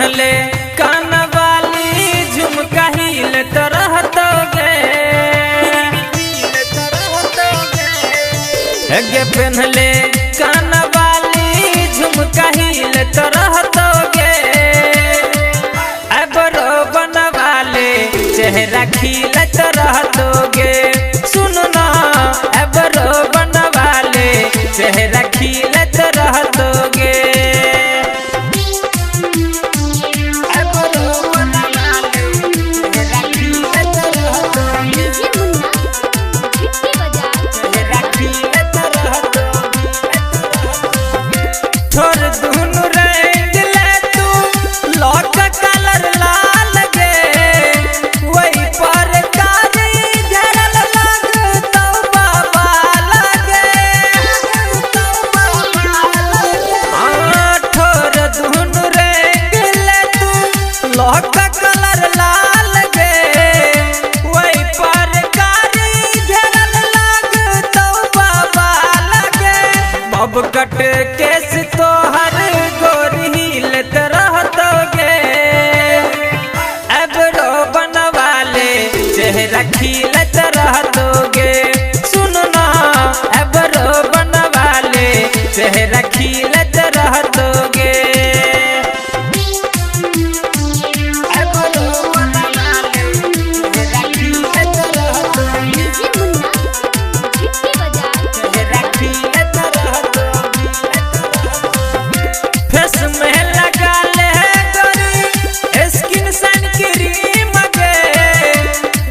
पेन्हले कानवाली झुमका हिलत रहतोगे। गे पेन्हले कानवाली झुमका हिलत रहतोगे। एबरो बनवाले चेहरा खिलत रहतोगे। सुन ना एबरो बनवाले चेहरा खिलत रहतोगे। डीजे मुन्ना छिटकी बाजार। थोर दुनु रंग ले तू लौक कलर लाल गे, वही पर कारी घेरल लगतौ बाबा लगे। थोर दुनु रंग ले तू लौक कलर लाल गे, वही पर कारी घेरल लगतौ बाबा लगे। बब कट केस तोहर गोरी हिलत रहतोगे। एबरो बनवाले चेहरा खिलत रहतोगे। सुन ना एबरो बनवाले चेहरा खिलत रहतोगे। एबरो बनवाले चेहरा खिलत रहतोगे। डीजे मुन्ना छिटकी बाजार। फेस में लगा ले गोरी स्किन सन क्रीम गे,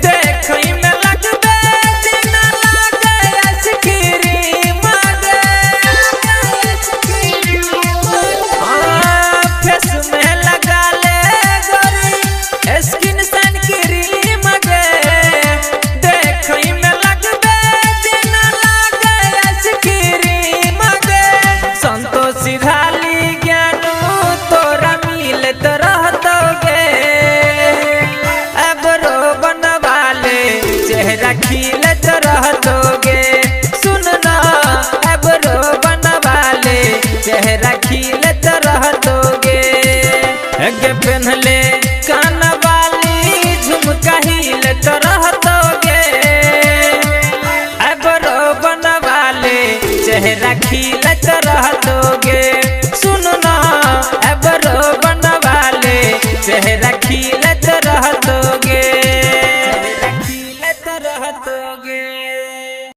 देखई में लगबे जेना लागे आइसक्रीम गे। फेस में लगा ले गोरी स्किन सन क्रीम गे, देखई में लगबे जेना लागे आइसक्रीम गे। संतोष ढाली ज्ञानू तोरा मिलत रहतोगे। एबरो बनवाले चेहरा खिलत रहतोगे। सुन ना एबरो बनवाले चेहरा खिलत रहतोगे। गे पेन्हले कानवाली झुमका हिलत रहतोगे। एबरो बनवाले चेहरा खिलत